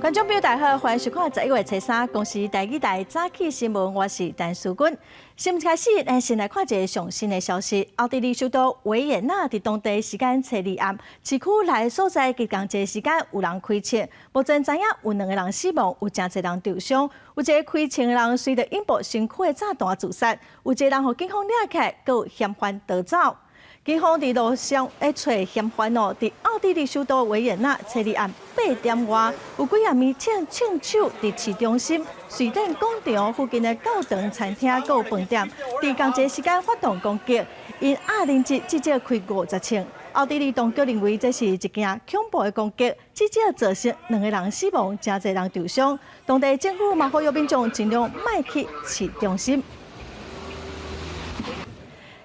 觀眾朋友大家好，歡迎收看11月初三公視台語台早起新聞，我是陳淑君。新聞開始，咱先來看一个上新的消息。奧地利首都維也納佇當地時間初二暗，市區內所在佇仝一个時間有人開槍，目前知影有兩个人死亡，有誠濟人受傷。有一个開槍的人隨著引爆身軀的炸彈自殺，有一个人予警方掠起來，閣有嫌犯逃走。警方佇路上咧揣嫌犯哦，佇奧地利首都維也納初二暗8點外，有幾仔名槍槍手佇市中心瑞典廣場附近的教堂餐廳閣有飯店，佇仝一个時間發動攻擊，𪜶押人質至少開50槍。奧地利當局認為這是一件恐怖的攻擊，至少造成兩个人死亡，誠濟人受傷。當地政府嘛呼籲民眾盡量莫去市中心。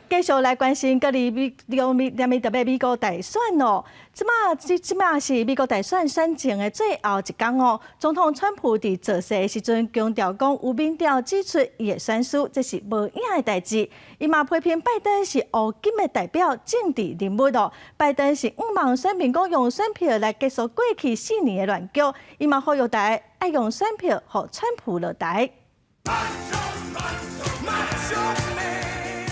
繼續來關心閣裡美國美特別美國大選哦，這馬這這馬是美國大選選前的最後一工哦。總統川普佇造勢的時陣強調講，有民調指出伊會選輸，這是無影的代誌。伊嘛批評拜登是烏金的代表政治人物哦。拜登是向望選民講用選票來結束過去4年的亂局，伊嘛呼籲大家愛用選票予川普落台。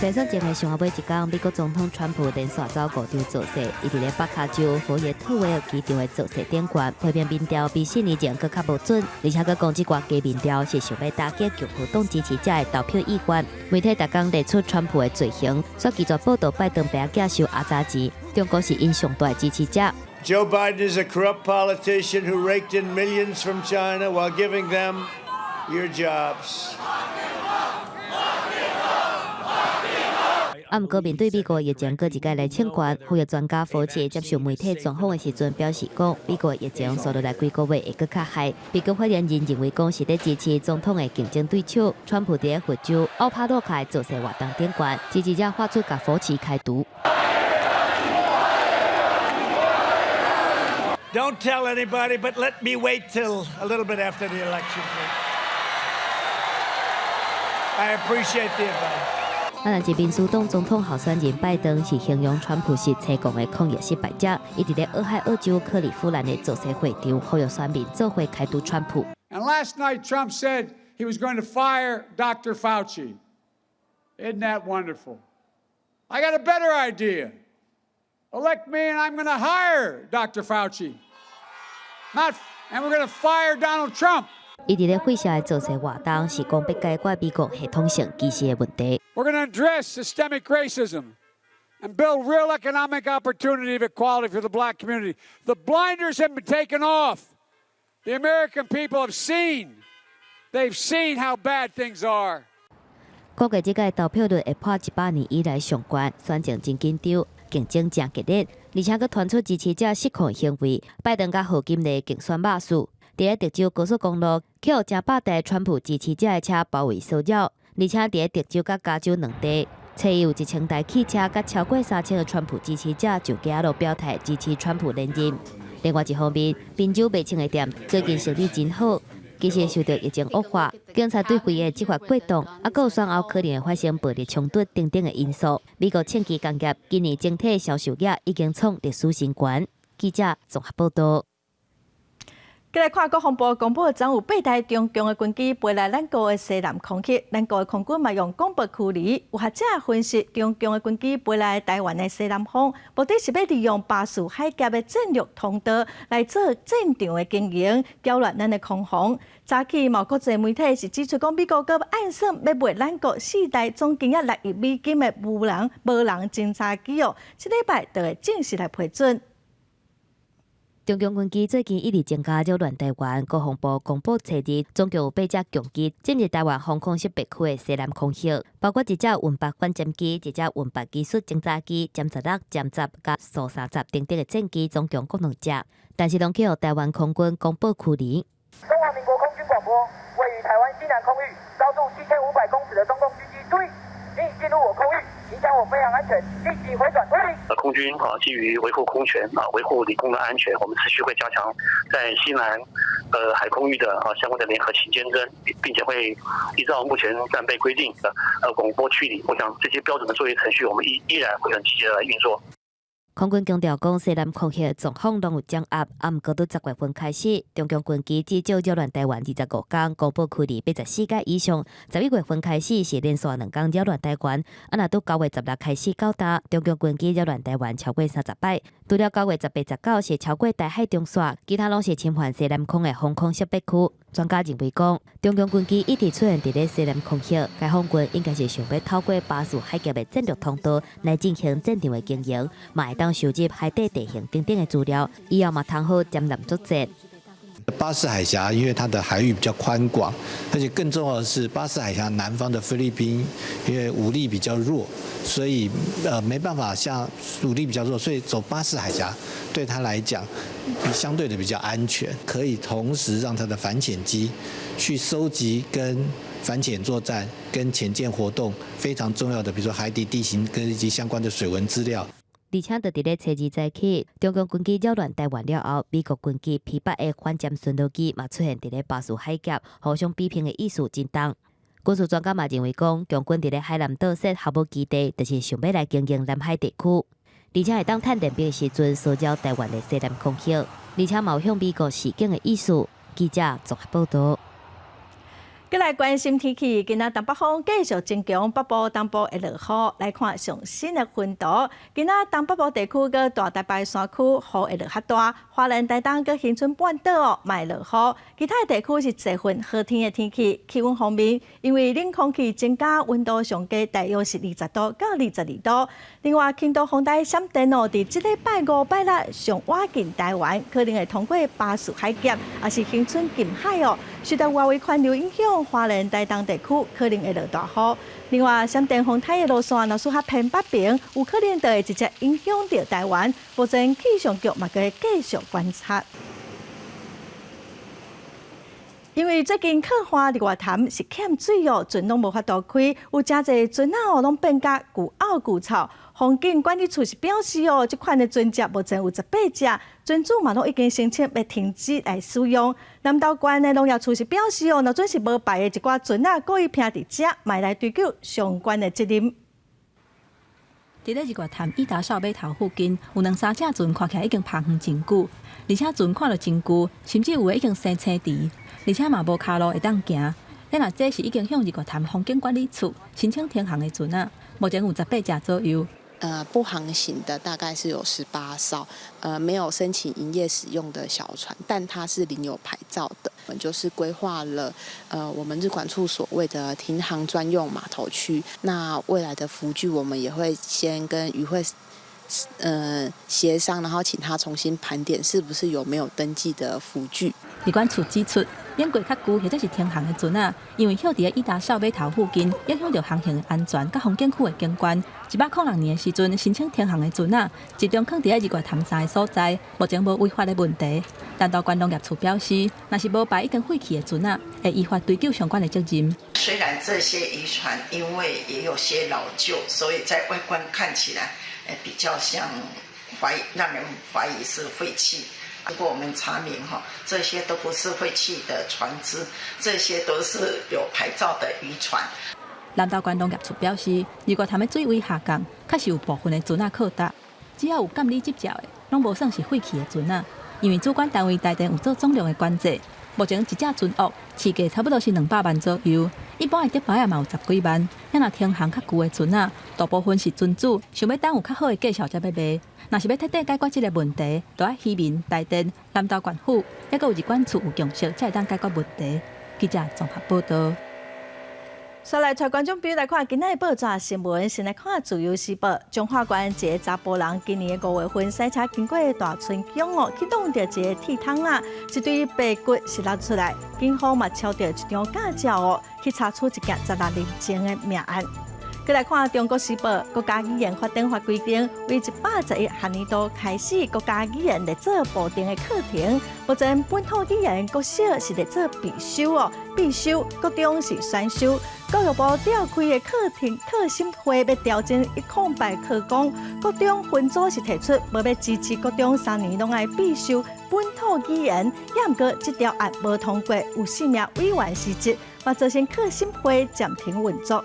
大選前的上後尾一工，美國總統川普連續走五場造勢，伊佇咧北卡州佛耶特維爾機場的造勢頂懸，批評民調比4年前閣較無準，而且閣講這寡假民調是想欲打擊共和黨支持者的投票意願。媒體逐工列出川普的罪行，煞拒絕報導拜登爸仔收阿雜錢，中國是𪜶上大的支持者。 Joe Biden is a corrupt politician who raked in millions from China while giving them your jobs. 啊，毋過面對美國疫情，閣一擺來衝懸，呼籲專家福奇接受媒體專訪的時陣表示講，美國疫情紲落來幾個月會閣較害。美國發言人認為講是咧支持總統的競爭對手，川普佇咧佛州奧帕洛卡的造勢活動頂懸，支持者發出共福奇開除。 Don't tell anybody, but let me wait till a little bit after the election. I appreciate the advice. 啊，但是民主黨總統候選人拜登是形容川普是成功的抗疫失敗者，伊佇咧俄亥俄州克里夫蘭的造勢會場，呼籲選民做伙開除川普。 And last night, Trump said he was going to fire Dr. Fauci. Isn't that wonderful? I got a better idea. Elect me and I'm going to hire Dr. Fauci. Not, and we're going to fire Donald Trump. 伊佇咧費城的造勢活動是講欲解決美國系統性歧視的問題。 We're going to address systemic racism and build real economic opportunity of equality for the black community. The blinders have been taken off. The American people have seen. They've seen how bad things are. 估計這屆投票率會破100年以來上懸，選情真緊張，競爭誠激烈，而且閣傳出支持者失控行為。拜登佮賀錦麗競選肉欶，佇咧德州高速公路，去予誠百台川普支持者的車包圍騷擾，而且佇咧德州佮加州兩地，初二有1000台汽車佮超過3000个川普支持者上街路表態支持川普連任。另外一方面，賓州賣穿的店最近生意真好。其實受著疫情惡化，警察對非裔執法過當，啊，閣有選後可能會發生暴力衝突等等的因素。美國銃器工業今年整體銷售額已經創歷史新高。記者綜合報導。繼來看國防部公布，昨有八台中共的軍機飛來咱國的西南空域，咱國的空軍嘛用廣播驅離。有學者分析，中共的軍機飛來台灣的西南方，目的是欲利用巴士海峽的戰略通道來做戰場的經營，攪亂咱的空防。早起，嘛國際媒體是指出，講美國閣暗算欲賣咱國四台總金額6億美金的無人偵察機哦，這禮拜就會正式來批准。中共軍機最近一直增加擾亂台灣，國防部公布初日，總共有八隻共機進入台灣防空識別區的西南空域，包括一隻運八反潛機、一隻運八技術偵察機、殲16、殲10佮蘇30等等的戰機，總共閣兩隻，但是攏去予台灣空軍廣播驅離。中華民國空軍廣播，位於台灣西南空域，高度7500公尺的中共軍機，注意，你已進入我空域，影響我飛航安全，立即回轉推離。空軍啊，基於維護空權啊，維護領空的安全，我們持續會加強在西南海空域的啊相關的聯合勤監偵，並且會依照目前戰備規定的廣播驅離。我想這些標準的作業程序，我們依然會很積極的來運作。空軍強調講，西南空域狀況攏有掌握。啊，毋過對10月份開始，中共軍機至少擾亂臺灣25工，公報區裡84架以上。11月份開始是連續兩工擾亂臺灣。啊，若對9月16開始到今，中共軍機擾亂臺灣超過30擺。除了9月18、19是超過台海中線，其他攏是侵犯西南空的防空識別區。專家認為講，中共軍機一直出現佇咧西南空域，解放軍應該是想欲透過巴士海峽的戰略通道來進行戰場的經營，嘛會當收集海底地形等等的資料，以後嘛通好偵艦作戰。巴士海峽因為它的海域比較寬廣，而且更重要的是，巴士海峽南方的菲律賓因為武力比較弱，所以沒辦法像武力比較弱，所以走巴士海峽對他來講比相對的比較安全，可以同時讓他的反潛機去收集跟反潛作戰、跟潛艦活動非常重要的，比如說海底地形跟以及相關的水文資料。而且，就佇咧初二早起，中共軍機擾亂臺灣了後，美國軍機 P-8的反潛巡邏機嘛出現佇咧巴士海峽，互相比拼的意思真重。軍事專家嘛認為講，共軍佇咧海南島設航母基地，就是想欲來經營南海地區，而且會當趁練兵的時陣騷擾臺灣的西南空域，而且嘛有向美國示警的意思。記者綜合報導。閣來關心天氣，今仔東北風繼續增強，北部、東部會落雨。來看上新的雲圖，今仔東北部地區佮大台北山區雨會落較大，花蓮、台東佮恆春半島哦，嘛會落雨。其他地區是濟份好天的天氣。氣溫方面，因為冷空氣增加，溫度上低大約是20度到22度。另外，輕度風台閃電哦，佇這禮拜五、拜六上倚近臺灣，可能會通過巴士海峽，抑是恆春近海哦，受到外圍環流影響，花蓮、台東地區可能會落大雨。另外，閃電風台的路線若屬較偏北邊，有可能就會直接影響著臺灣。目前氣象局嘛閣繼續觀察。因為最近客岸日月潭是欠水哦，船攏無法度開，有誠濟船仔哦，攏變甲舊漚舊臭。風景管理處是表示哦，這款的船隻目前有18隻，船主嘛攏已經申請欲停止來使用。南投縣的農業處是表示哦，若準是無牌的一寡船仔故意停佇遮，嘛會來追究相關的責任。佇咧日月潭伊達邵碼頭附近，有兩三隻船看起來已經泊遠真久，而且船看著真舊，甚至有的已經生青苔，而且嘛無跤路會當行。咱若這是已經向日月潭風景管理處申請停航的船仔，目前有十八隻左右。不航行的大概是有18艘，沒有申請營業使用的小船，但它是領有牌照的。我們就是規劃了，我們日管處所謂的停航專用碼頭區。那未來的浮具，我們也會先跟漁會，協商，然後請他重新盤點，是不是有沒有登記的浮具。日管處指出，年過較舊或者是停航的船仔，因為歇佇咧伊達邵碼頭附近，影響著航行的安全佮風景區的景觀。106年的時陣，申請停航的船仔集中囥佇咧日月潭三個所在，目前無違法的問題。南投縣農業處表示，若是無牌已經廢棄的船仔，會依法追究相關的責任。雖然這些漁船因為也有些老舊，所以在外觀看起來，比較像懷疑，讓人懷疑是廢棄。不過我們查明哈，這些都不是廢棄的船隻，這些都是有牌照的漁船。南投縣農業處表示，日月潭的水位下降，確實有部分的船仔擴大，只要有監理執照的，攏無算是廢棄的船仔。因為主管單位台電有做總量的管制，目前一隻船隻市價差不多是200萬左右，一般的竹排仔嘛有十幾萬。若停航較舊的船仔，大部分是船主想欲等有較好的價數才欲賣。若是欲徹底解決這个問題，就愛漁民、台電、南投縣府，抑閣有日管處有共識，才會當解決問題。記者綜合報導。煞來帶觀眾朋友來看今仔的報紙新聞，先來看《自由時報》。彰化縣一个查埔人今年五月份駛車經過大村鄉哦，去擋著一个鐵桶仔，一堆白骨是落出來，警方嘛抄著一張駕照哦，去查處一件16年前的命案。閣來看《中國時報》，國家語言發展法規定，為111學年度開始，國家語言列做部定的課程。目前本土語言國小是列做必修哦，必修國中是選修。教育部召開的課程課審會欲調整一空白課綱，國中分組是提出無欲支持國中3年攏愛必修本土語言，也毋過這條案無通過，有四名委員辭職，嘛造成課審會暫停運作。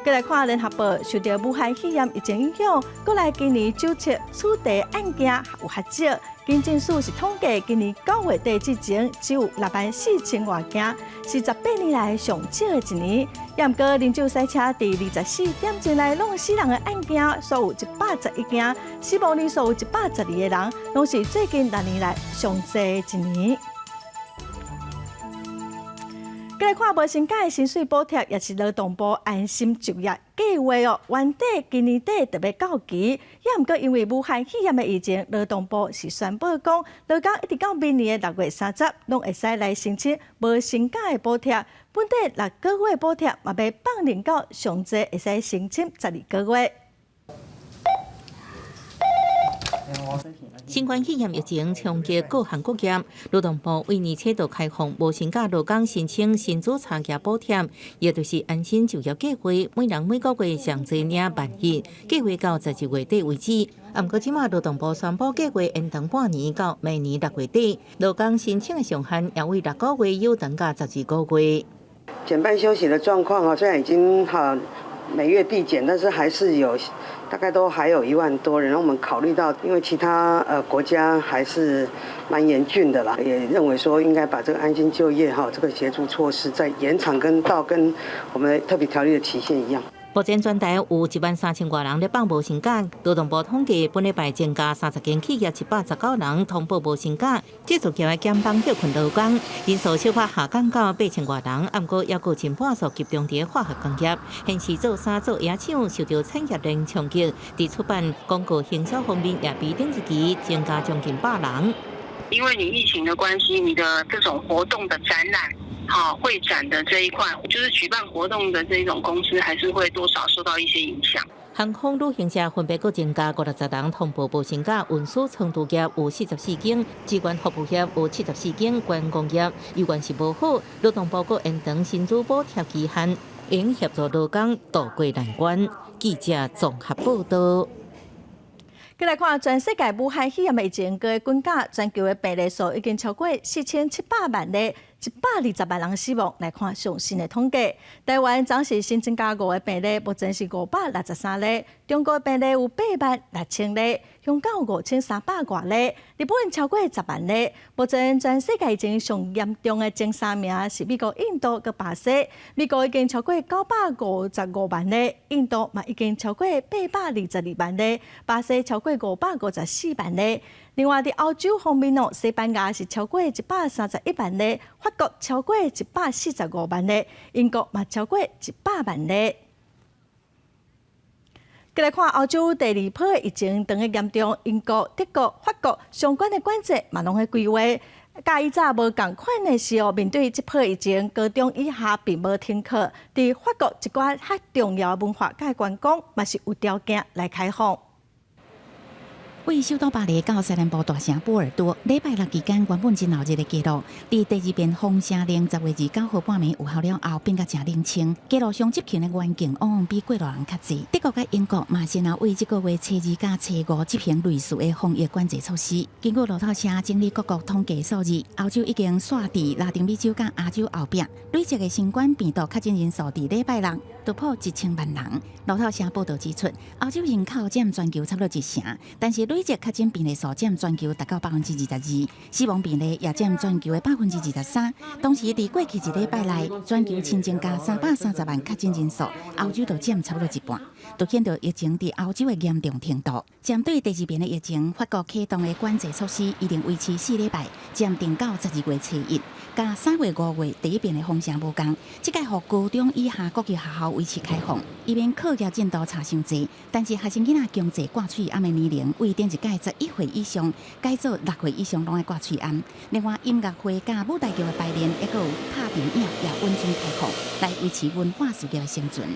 閣來看聯合報，受著武漢肺炎疫情影響，國內今年酒測取締案件有較少。警政署是統計，今年9月底之前只有6萬4千外件，是18年來上少的一年。也毋過，啉酒駛車佇24點鐘內挵死人的案件，數有111件，死亡人數有112個人，攏是最近6年來上濟的一年。閣來看無薪假的薪水補貼，也是勞動部安心就業計畫哦。原底今年底就欲到期，也毋過因為武漢肺炎的疫情，勞動部是宣布講，勞工一直到明年的6月30，攏會使來申請無薪假的補貼。本底六個月補貼嘛，欲放寬到上濟會使申請12個月。新冠肺炎疫情衝擊各行各業，勞動部為年初就開放無薪假勞工申請薪資差額補貼，也就是安心就業計劃，每人每個月上濟領萬一，計劃到12月底為止。毋過這馬勞動部宣布計劃延長半年到明年6月底，勞工申請的上限也為六個月延長到12個月。減半休息的狀況啊，雖然已經哈每月遞減，但是還是有。大概都還有1萬多人，我們考慮到，因為其他國家還是蠻嚴峻的啦，也認為說應該把這個安心就業哈這個協助措施再延長，跟我們特別條例的期限一樣。目前全台有1萬3千外人咧放無薪假，勞動部統計本禮拜增加30間企業119人通報無薪假，製造業的減班歇睏勞工人數小可下降到8000外人，毋過猶閣有近半數集中佇化學工業，顯示做衫做鞋廠受著產業鏈衝擊，佇出版廣告行銷方面也比頂一期增加將近100人。因為你疫情的關係，你的這種活動的展覽、好會展的這一塊，就是舉辦活動的這種公司，還是會多少受到一些影響。航空旅行社分別閣增加50人通報無薪假，運輸倉儲業有44間，資源服務業有74間，觀光業猶原是無好。勞動部閣延長薪資補貼期限，應協助勞工渡過難關。記者綜合報道。閣來看全世界武漢肺炎疫情閣滾價，全球的病例數已經超過4700萬例，120萬人死亡。來看上新的統計，台灣昨是新增加五個病例，目前是563例。中國病例有8萬6千例，香港5300外例，日本超過10萬例。目前全世界疫情上嚴重的前三名是美國、印度佮巴西。美國已經超過955萬例，印度嘛已經超過822萬例，巴西超過554萬例。另外，佇歐洲方面哦，西班牙是超過131萬例，法國超過145萬例，英國嘛超過100萬例。閣來看歐洲第二波疫情當咧嚴重，英國、德國、法國相關的管制嘛攏咧規劃。佮以早無仝款的是哦，面對這波疫情，高中以下並無停課。佇法國一寡較重要的文化佮觀光嘛是有條件來開放。位首都巴黎到西南部大城波爾多，禮拜六期間原本真鬧熱的街路，佇第二遍封城令10月29號半暝有效了後，變甲誠冷清。街路上執勤的員警往往比過路人較濟。德國佮英國嘛先後為這個月初二佮初五執行類似的防疫管制措施。根據路透社整理各國統計數字，歐洲已經煞佇拉丁美洲佮亞洲後壁，累計的新冠病毒確診人數佇禮拜六突破1000萬人。路透社報導指出，歐洲人口佔全球差不多一成，但是累計確診病例數佔全球達到22%，死亡病例也佔全球的23%。同時，佇過去一禮拜內，全球新增加330萬確診人數，歐洲就佔差不多一半，凸顯著疫情佇歐洲的嚴重程度。針對第二遍的疫情，法國啟動的管制措施一定維持4禮拜，暫定到12月初一，佮3月、5月第一遍的封城無仝。這屆予高中以下國際學校維持開放，以免課業進度差傷濟。但是學生囡仔強制掛喙罨的年齡，為頂一屆11歲以上，改做6歲以上攏愛掛喙罨。另外，音樂會佮舞台劇的排練，抑閣有拍電影也允准開放，來維持文化事業的生存。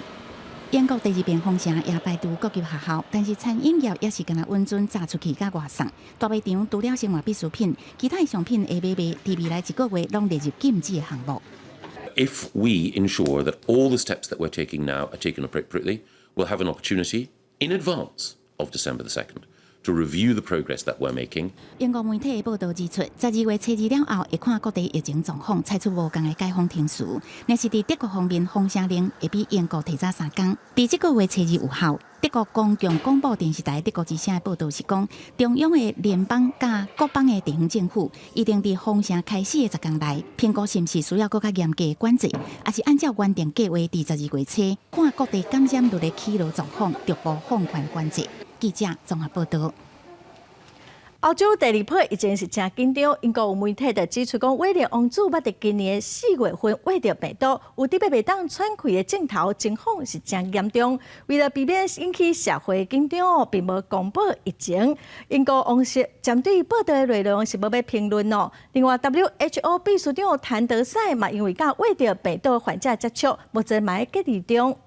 英國第二遍封城也排除國立學校，但是餐飲業也是干焦允准載出去佮外送。大賣場除了生活必需品，其他商品的買賣，佇未來一個月攏列入禁止的項目。 If we ensure that all the steps that we're taking now are taken appropriately, we'll have an opportunity in advance of December the 2nd to review the progress that we're making. 英國媒體報道指出，12月初二了後，會看各地疫情狀況，採取無仝的解封程序。若是佇德國方面封城令會比英國提早3工，佇這個月初二有效。德國公共廣播電視台德國之聲的報道是講，中央的聯邦佮各邦的地方政府，一定佇封城開始的10工內，評估是毋是需要閣較嚴格的管制，抑是按照原定計劃佇12月初，看各地感染率的起落狀況，逐步放寬管制。記者綜合報道。歐洲第二波疫情是誠緊張，英國有媒體就指出講，威廉王子捌佇今年4月份患著病毒，有特別袂當喘氣的症頭，情況是誠嚴重。為了避免引起社會緊張，並無公布疫情。英國王室針對報道的內容是無欲評論哦。另外，WHO 秘書長譚德塞嘛，因為佮患著病毒患者接觸，目前嘛佇隔離中。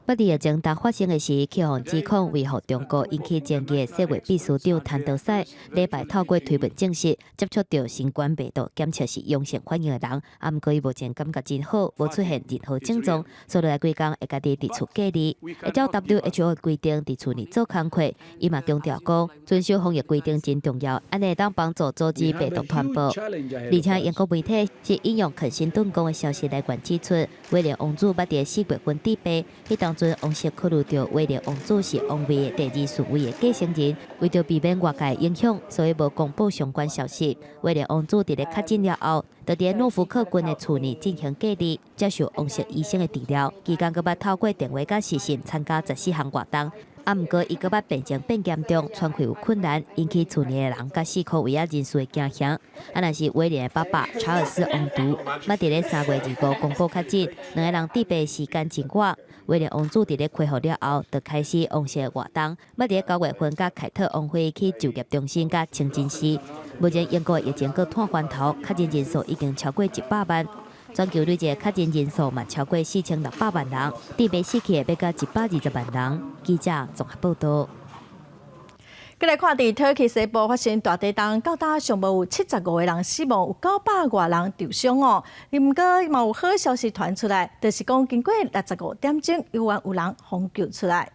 捌佇疫情剛發生的時，去予指控為予中國引起爭議的世衛秘書長譚德塞，禮拜透過推文證實，接觸著新冠病毒檢測是陽性反應的人，啊，毋過伊目前感覺真好，無出現任何症狀，所以來幾工會家己佇厝隔離。會照 WHO 的規定佇厝內做工課，伊嘛強調講，遵守防疫規定真重要，按呢會當幫助阻止病毒傳播。而且英國媒體是引用肯辛頓宮的消息來源指出，威廉王子捌佇4月份得病，彼當陣王室考慮著威廉王子是王位的第二順位的繼承人，為著避免外界影響，所以無公布相關消息。威廉王子佇咧確診了後，就佇諾福克郡的厝內進行隔離，接受王室醫生的治療。期間閣捌透過電話佮視訊參加14項活動。啊，毋過伊閣捌病情變嚴重，喘氣有困難，引起厝內的人佮四箍圍仔人士的驚嚇。啊，若是威廉的爸爸查爾斯王儲，捌佇咧3月25公布確診，兩个人得病時間真趕。威廉王子佇咧恢復了後，就開始王室活動，捌佇咧9月份佮凱特王妃去就業中心佮清真寺。目前英國疫情閣湠翻頭，確診人數已經超過100萬。全球累計確診人數嘛超過4600萬人，得病死去的欲到120萬人。記者綜合報道。閣來看，佇土耳其西部發生大地動，到今上無有75個人死亡，有900外人受傷哦。毋過嘛有好消息傳出來，就是講經過65點鐘，猶原有人予救出來。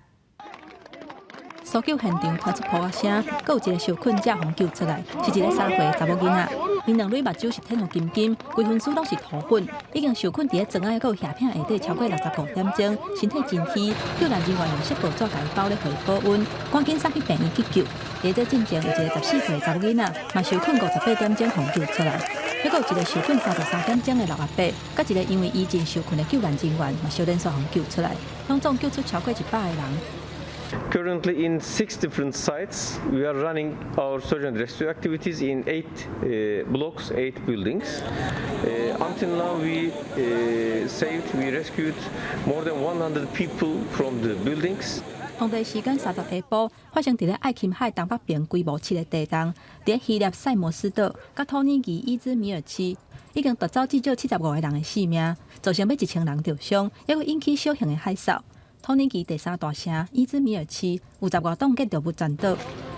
搜救現場傳出噗仔聲，閣有一個受困者予救出來，是一個3歲的查某囡仔。伊兩蕊目睭是揢予金金，規身軀攏是塗粉，已經受困佇咧磚仔閣有瓦片下底超過65點鐘，身體真虛。救援人員用錫箔紙共伊包咧，予伊保溫，趕緊送去病院急救。佇這進前有一個14歲的查某囡仔，嘛受困58點鐘予救出來。猶閣有一個受困33點鐘的老阿伯，佮一個因為餘震受困的救援人員，嘛相連續予救出來，攏總救出超過100個人。 Currently, in six different sites, we are running our search and rescue activities in eight blocks, eight buildings. Until now, we saved, we rescued more than 100 people from the buildings. 當地時間30下晡，發生佇咧愛琴海東北邊規模7的地動，佇希臘塞摩斯島、佮土耳其伊茲米爾市，已經奪走至少75個人的性命，造成欲1000人著傷，猶閣引起小型的海嘯。土耳其第三大城伊茲米爾市有10外棟建築物全倒。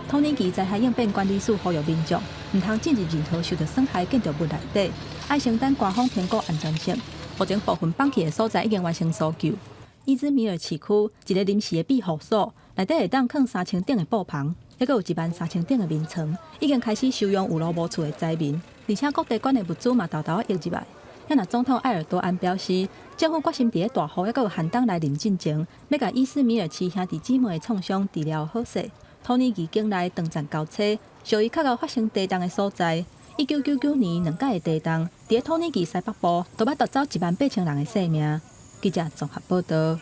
土耳其災害應變管理署呼籲民眾，毋通進入任何受著損害建築物內底，愛先等官方評估安全性。目前部分崩去的所在已經完成搜救。伊茲米爾市區一个臨時的庇護所，內底會當囥3000頂的布棚，猶閣有1萬3000頂的眠床，已經開始收容有路無厝的災民，而且各地捐的物資嘛沓沓仔湧入來。若總統埃爾多安表示，政府決心佇咧大雨猶閣有寒冬來臨進前，欲共伊斯米爾市兄弟姊妹的創傷治療好勢。土耳其境內長戰交車，屬於較𠢕發生地動的所在。1999年兩擺的地動，佇咧土耳其西北部，都捌奪走1萬8千人的性命。記者綜合報道。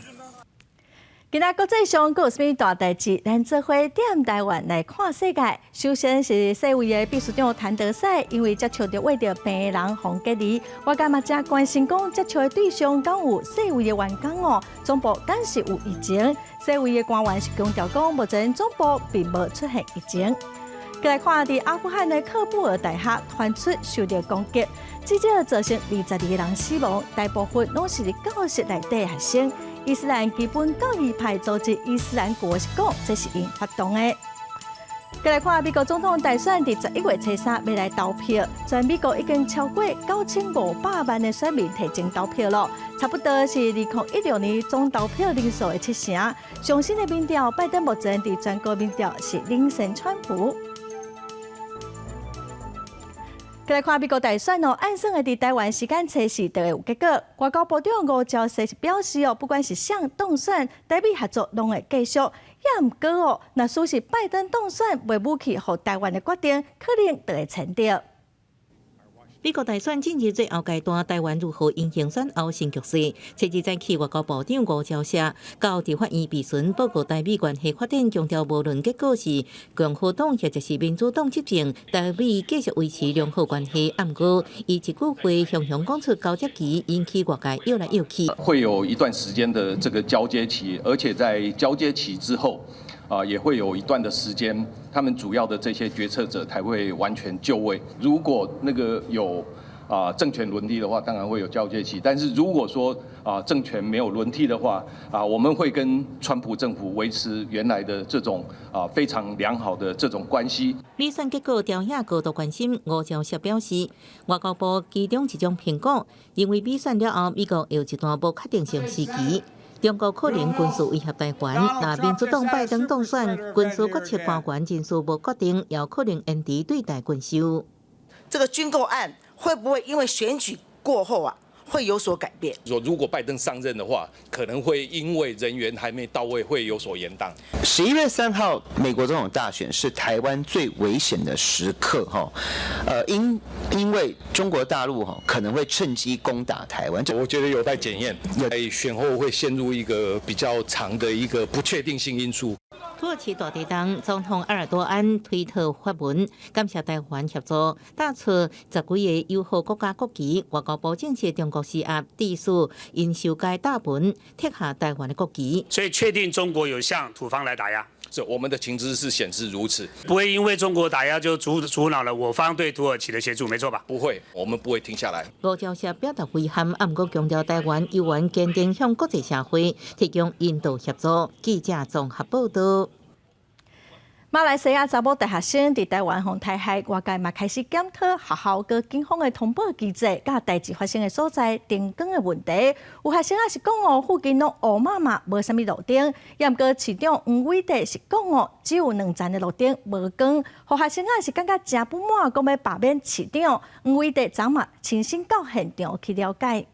今仔國際上閣有啥物大代誌？咱做伙踮台灣來看世界。首先是世衛的秘書長譚德塞，因為接觸著患著病的人，予隔離。外界嘛誠關心講，接觸的對象敢有世衛的員工哦？總部敢是有疫情？世衛的官員是強調講，目前總部並無出現疫情。閣來看佇阿富汗的喀布爾大學傳出受著攻擊，至少造成22個人死亡，大部分攏是佇教室內底學生。伊斯蘭基本教義派組織伊斯蘭國是講，這是𪜶發動的。過來看美國總統大選，佇11月初三欲來投票，全美國已經超過9500萬的選民提前投票囉，差不多是2016年總投票人數的七成。上新的民調，拜登目前佇全國民調是領先川普。過來看美國大選哦，按算會佇台灣時間初四就會有結果。外交部長吳釗燮表示哦，不管是誰當選，台美合作攏會繼續。也毋過哦，若屬是拜登當選，賣武器予台灣的決定，可能就會延著。美國大選進入最後階段，台灣如何因應選後新局勢？初二早起，外交部長吳釗燮到立法院備詢報告台美關係發展，強調無論結果是共和黨或者是民主黨執政，台美繼續維持良好關係。毋過，伊一句話雄雄講出交接期，引起外界搖來搖去。會有一段時間的這個交接期，而且在交接期之後，啊，也會有一段的時間，他們主要的這些決策者才會完全就位。如果那個有啊政權輪替的話，當然會有交接期。但是如果說啊政權沒有輪替的話，啊我們會跟川普政府維持原來的這種啊非常良好的這種關係。美選結果朝野高度關心，吳釗燮表示，外交部其中一種評估，認為美選了後，美國有一段無確定性時期。中國可能軍事威脅台灣，若民主黨拜登當選，軍事決策官員人事無確定，也可能延遲對台軍售。這個軍購案會不會因為選舉過後啊，會有所改變？說如果拜登上任的話，可能會因為人員還沒到位，會有所延宕。 11月3號，美國總統大選是台灣最危險的時刻，哈，因為中國大陸哈可能會趁機攻打台灣。我覺得有待檢驗，在選後會陷入一個比較長的一個不確定性因素。土耳其大地震，總統埃爾多安推特發文感謝台灣協助，打出十幾個友好國家國旗。外交部證實中國施壓，指示𪜶修改大文，撤下台灣的國旗。所以確定中國有向土方來打壓。是我們的情資是顯示如此，不會因為中國打壓就阻撓了我方對土耳其的協助，沒錯吧？不會，我們不會停下來。吳釗燮表達遺憾，毋過強調台灣猶原堅定向國際社會提供人道協助。記者綜合報道。馬來西亞查某大學生佇台灣予刣害，外界嘛開始檢討學校佮警方的通報機制，佮代誌發生的所在燈光的問題。有學生也是講哦，附近攏烏麻麻，無啥物路燈。也毋過市長黃偉哲是講哦，只有兩層的路燈無光，予學生仔是感覺誠不滿，講欲罷免市長。黃偉哲昨嘛親身到現場去了解。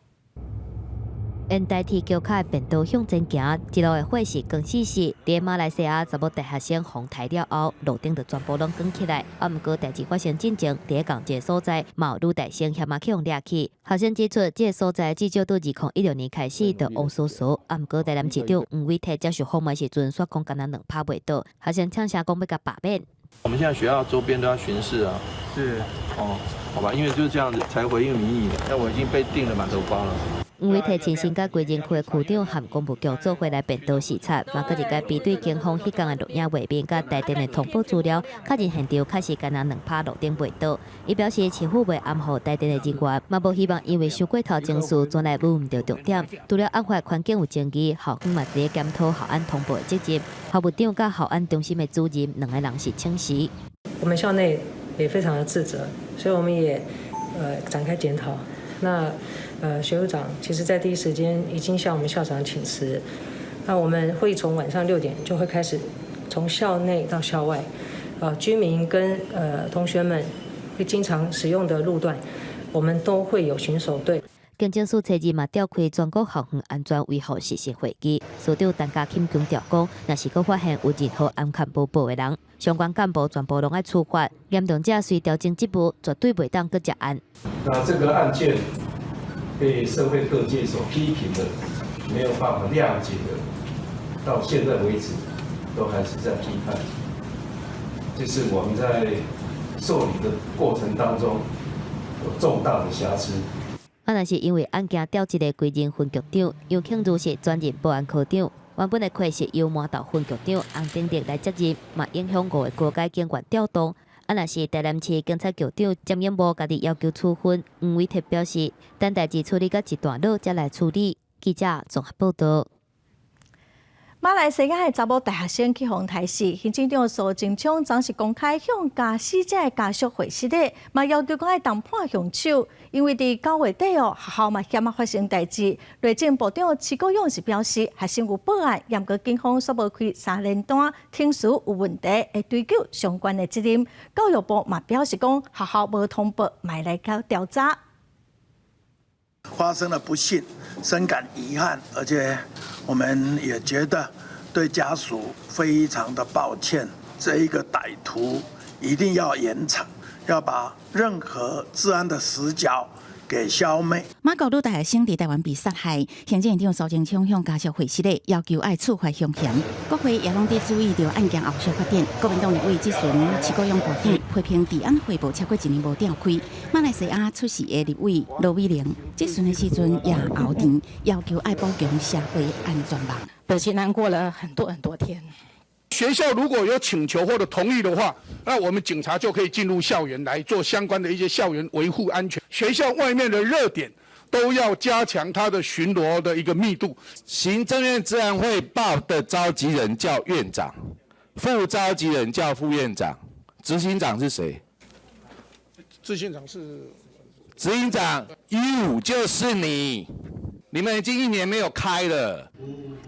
沿台鐵橋跤的便道向前行，一路的火勢光死死。佇馬來西亞查某大學生予刣了後，路燈就全部攏關起來。啊，毋過代誌發生進前，佇仝一个所在，嘛有女大生險仔去予掠去。學生指出，這个所在至少對2016年開始就烏蘇蘇。啊，毋過台南市長黃偉哲接受訪問時陣，煞講干焦兩拍袂倒。學生嗆聲講欲共罷免。我們現在學校周邊都要巡視啊。是。哦，好吧，因為就是這樣子才回應民意的。那我已經被釘得滿頭包了。黃偉哲親身佮歸仁區的區長和工務局做伙來便道視察，嘛閣一擺比對警方彼工的錄影畫面，佮台電的通報資料，確認現場確實干焦兩拍路燈袂倒。伊表示，市府袂掩護台電的人員，嘛無希望因為傷過頭情緒，轉來摸毋著重點。除了案發環境有爭議，校方嘛佇咧檢討校安通報的責任。校務長佮校安中心的主任兩个人是請辭。我們校內也非常的自責，所以我們也展開檢討。那學務長其實在第一時間已經向我們校長請辭。那我們會從晚上6點就會開始，從校內到校外，居民跟同學們會經常使用的路段，我們都會有巡守隊。警政署初二嘛召開全國校園安全維護視訊會議，署長陳家欽強調講，若是閣發現有任何安全無報的人，相關幹部全部攏愛處罰，嚴重者隨調整職務，絕對袂當閣接案。那這個案件被社會各界所批評的，沒有辦法諒解的，到現在為止都還是在批判。就是我們在受理的過程當中有重大的瑕疵。啊，若是因為案件調職的歸仁分局長楊慶如是轉任保安科長，原本的課是由麻豆分局長洪鼎立來接任，嘛影響五个高階警員調動。啊，若是台南市警察局長詹永模家己要求處分，黃偉哲表示，等代誌處理到一段落才來處理。記者綜合報道。馬來西亞的查某大學生去予刣死，行政長蘇貞昌昨是公開向家死者的家屬回失禮，嘛要求講愛同判兇手，因為佇9月底哦，學校嘛險仔發生代誌。內政部長徐國勇是表示，學生有報案，毋過警方煞無開三聯單，程序有問題，會追究相關的責任。教育部嘛表示講，學校無通報，嘛會來共調查。發生了不幸，深感遺憾，而且我們也覺得對家屬非常的抱歉。這一個歹徒一定要嚴懲，要把任何治安的死角給消滅。馬國女大學生佇台灣被殺害，行政院長蘇貞昌向家屬回失禮，要求愛處罰兇嫌。國會也攏佇注意著案件後續發展。國民黨立委質詢徐國勇部長批評治安匯報超過一年無召開。馬來西亞出事的立委羅美玲質詢的時陣也喉甜，要求愛補強社會安全網。北京難過了很多很多天。學校如果有請求或者同意的話，那我們警察就可以進入校園來做相關的一些校園維護安全。學校外面的熱點都要加強它的巡邏的一個密度。行政院治安會報的召集人叫院長，副召集人叫副院長，執行長是誰？執行長是執行長，you 就是你。你們已經一年沒有開了。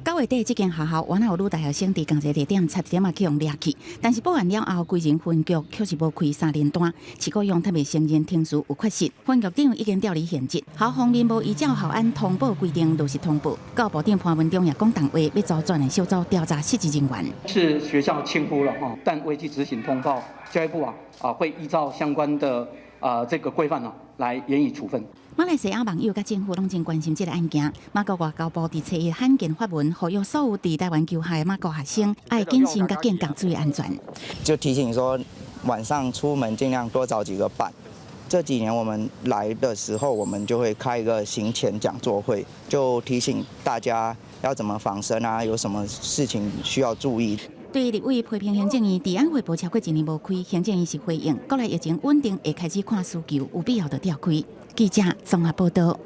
9月底，這間學校原來有女大學生佇仝一個地點，差一點仔去予掠去，但是報案了後，歸仁分局卻是無開三聯單。徐國勇特別承認程序有缺失，分局長已經調離現職。校方面無依照校安通報規定如實通報。教育部長潘文忠也講重話，欲組專案小組調查失職人員。是學校輕忽了哈，但未去執行通報，教育部啊會依照相關的啊這個規範啊來嚴以處分。馬來西亞網友佮政府攏真關心這个案件。馬國外交部佇初一罕見發文，呼籲所有佇台灣求學的馬國學生愛謹慎佮警覺，注意安全。就提醒說，晚上出門盡量多找幾個伴。這幾年我們來的時候，我們就會開一個行前講座會，就提醒大家要怎麼防身啊，有什麼事情需要注意。對立委批評行政院治安會報超過一年無開，行政院是回應，國內疫情穩定，會開始看需求，有必要就調開。記者綜合報道。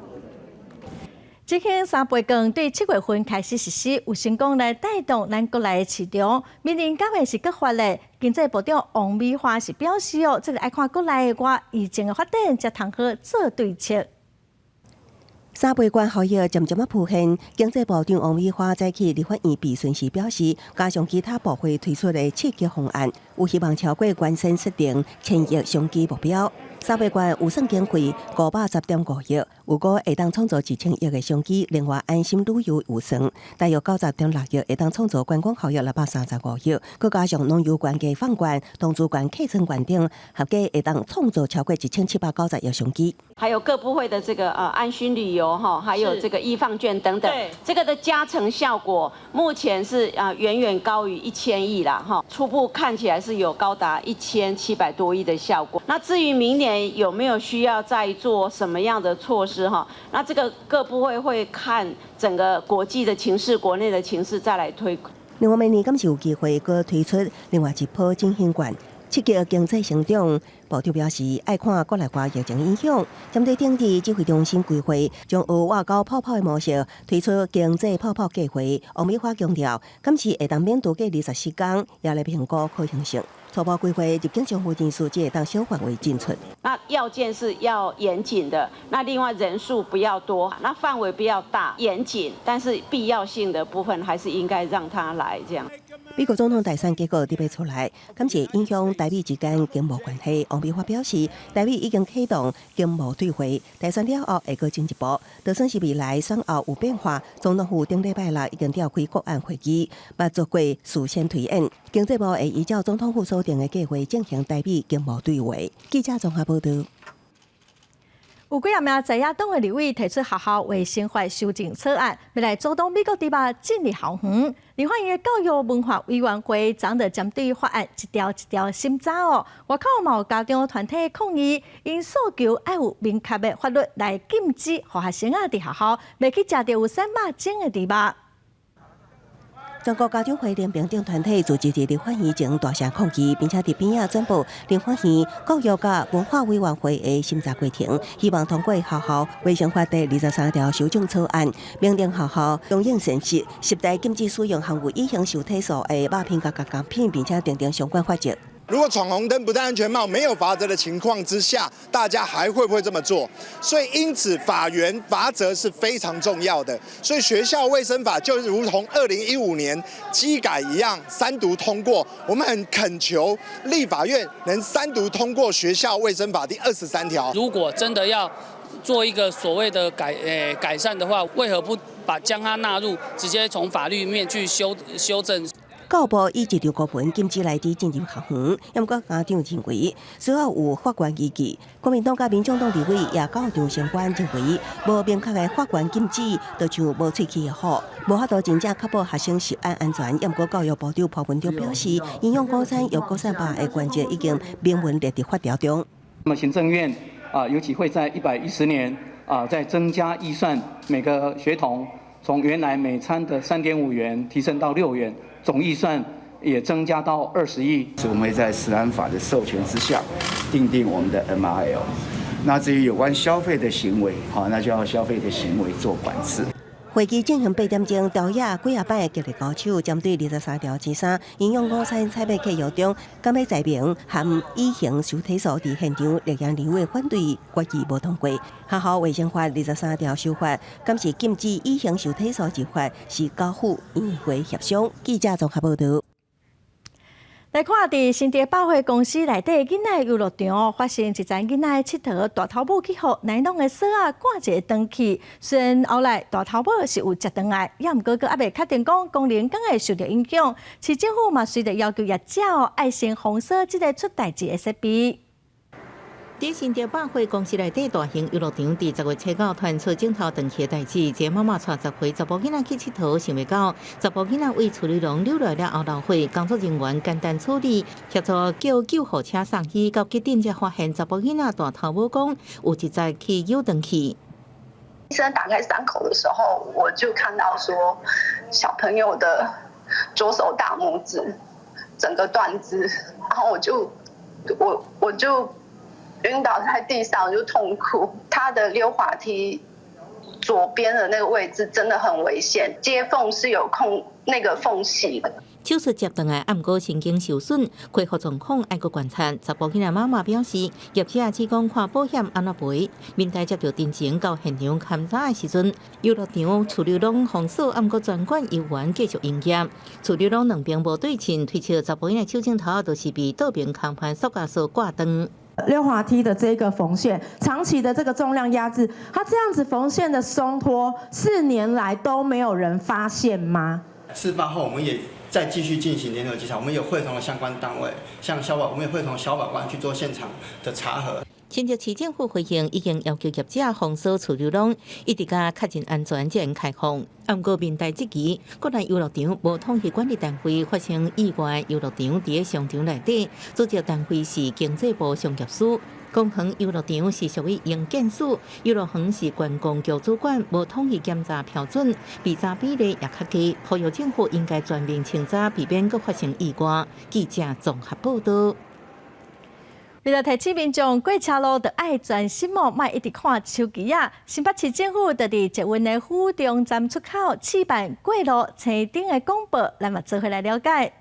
這項三倍券對7月份開始實施，有成功來帶動咱國內的市場。明年敢會是閣發咧？經濟部長王美花是表示哦，這个愛看國內外疫情的發展，才通好做對策。三倍券效益漸漸仔浮現，經濟部長王美花早起立法院備詢時表示，加上其他部會推出的刺激方案，有希望超過原先設定1000億商機目標。三倍券預算經費510.5億，預估會當創造1000億的商機。另外，安心旅遊預算大約90.6億，會當創造觀光效益635億。閣加上農遊券加放券、同資券、客艙券等，合計會當創造超過1790億商機。還有各部會的這個安心旅遊哈，還有這個藝放券等等，這個的加成效果目前是啊遠遠高於1000億啦哈，初步看起來是有高達1700多億的效果。那至於明年有沒有需要再做什麼樣的措施哈？那這個各部會會看整個國際的情勢、國內的情勢再來推。另外，明年敢是有機會閣推出另外一波振興券，刺激經濟成長。部長表示，愛看國內外疫情影響，針對頂日指揮中心規劃，將學外交泡泡的模式推出經濟泡泡計劃。王美花強調，敢是會當免多過24天，也來評估可行性。初步規劃入境商務人士只會當小範圍進出。那要件是要嚴謹的，那另外人數不要多，那範圍不要大，嚴謹，但是必要性的部分還是應該讓他來這樣。美國總統大選結果佇欲出來，敢是影響台美之間經貿關係。王美花表示，台美已經啟動經貿對話，大選了後會閣進一步。就算是未來選後有變化，總統府頂禮拜六已經召開國安會議，捌做過事先推演。經濟部會依照總統府所定的計劃進行台美經貿對話。記者綜合報道。有幾若名在野黨的立委提出學校衛生法修正草案，欲來阻擋美國豬肉進入校園。立法院的教育文化委員會昨就針對法案一條一條審查哦。外口嘛有家長團體抗議，𪜶訴求愛有明確的法律來禁止予學生仔佇學校袂去食著有散肉精的豬肉。全國家長會聯盟等團體組織佇立法院前大聲抗議，並且佇邊仔轉報立法院教育佮文化委員會的審查過程，希望通過學校衛生法第二十三條修正草案，明令學校供應膳食，十大禁止使用含有乙型受體素的肉品佮加工品，並且訂定相關罰則。如果闖紅燈不戴安全帽沒有罰則的情況之下，大家還會不會這麼做？所以因此法源罰則是非常重要的。所以學校衛生法就如同2015年基改一樣三讀通過。我們很懇求立法院能三讀通過學校衛生法第二十三條。如果真的要做一個所謂的改善的話，為何不把將它納入，直接從法律面去修正？教育部以一張公文禁止來佇進入學園，毋過家長認為需要有法官依據。國民黨佮民眾黨立委也到場聲援，認為無明確的法官禁止，就像無喙齒的虎，無法度真正確保學生食安安全。毋過教育部長潘文忠表示，營養午餐由國產肉的原則已經明文列佇法條中。那麼行政院啊，尤其會在110年啊，再增加預算，每個學童從原來每餐的3.5元提升到6元。總預算也增加到20億。我們會在食安法的授權之下，訂定我們的 MRL。那至於有關消費的行為，好，那就要消費的行為做管制。會議進行8點鐘，朝野幾仔擺極力高手，針對23條之3營養午餐採買契約中，敢欲載明含乙型受體素佇現場力量立委反對決議無通過。學校衛生法二十三條修法，敢是禁止乙型受體素入法，是交付院會協商。記者綜合報道。來看，佇新竹百貨公司內底囡仔遊樂場發生一陣囡仔𨑨迌，大頭母去予奶籠的索仔趕一个轉去。雖然後來大頭母是有接轉來，也毋過閣猶未確定講功能敢會受著影響。市政府嘛隨著要求業者愛先封鎖這个出代誌的設備。佇新竹百貨公司內底大型遊樂場，佇10月7號傳出鏡頭斷去的代誌，一个媽媽帶10歲查埔囡仔去𨑨迌，想袂到查埔囡仔為處理籠溜落了後流血，工作人員簡單處理，協助叫救護車送醫，到急診才發現查埔囡仔大頭母講有一再去扭斷去。醫生打開傷口的時候，我就看到說小朋友的左手大拇指整個斷肢，然後我就暈倒在地上就痛哭。他的溜滑梯左邊的那個位置真的很危險，接縫是有空那個縫隙的。手術接轉來，毋過神經受損，恢復狀況愛閣觀察。查埔囡仔媽媽表示，業者只講看保險按怎賠。民代接著偵情到現場勘查的時陣，遊樂場儲留籠封鎖，毋過全館遊園繼續營業。儲留籠兩邊無對稱，推測查埔囡仔手指頭就是被倒邊空盤塑膠索掛斷。溜滑梯的這個縫線，長期的這個重量壓制，它這樣子縫線的鬆脫，4年來都沒有人發現嗎？事發後，我們也再繼續進行聯合稽查，我們有會同相關單位，像消保，我們也會同消保官去做現場的查核。新竹市政府回應，已經要求業者封鎖儲留籠，一直共確認安全才會開放。毋過民代質疑，國內遊樂場無統一管理單位發生意外，遊樂場佇咧商場內底，主責單位是經濟部商業司，公園遊樂場是屬於營建署，遊樂園是觀光局主管，無統一檢查標準，備查比例也較低，呼籲政府應該全面清查，避免閣發生意外。記者綜合報道。為了提醒民眾過車路，著愛專心哦，莫一直看手機仔。新北市政府就佇捷運的府中站出口試辦過路青燈的廣播，咱嘛做伙來了解。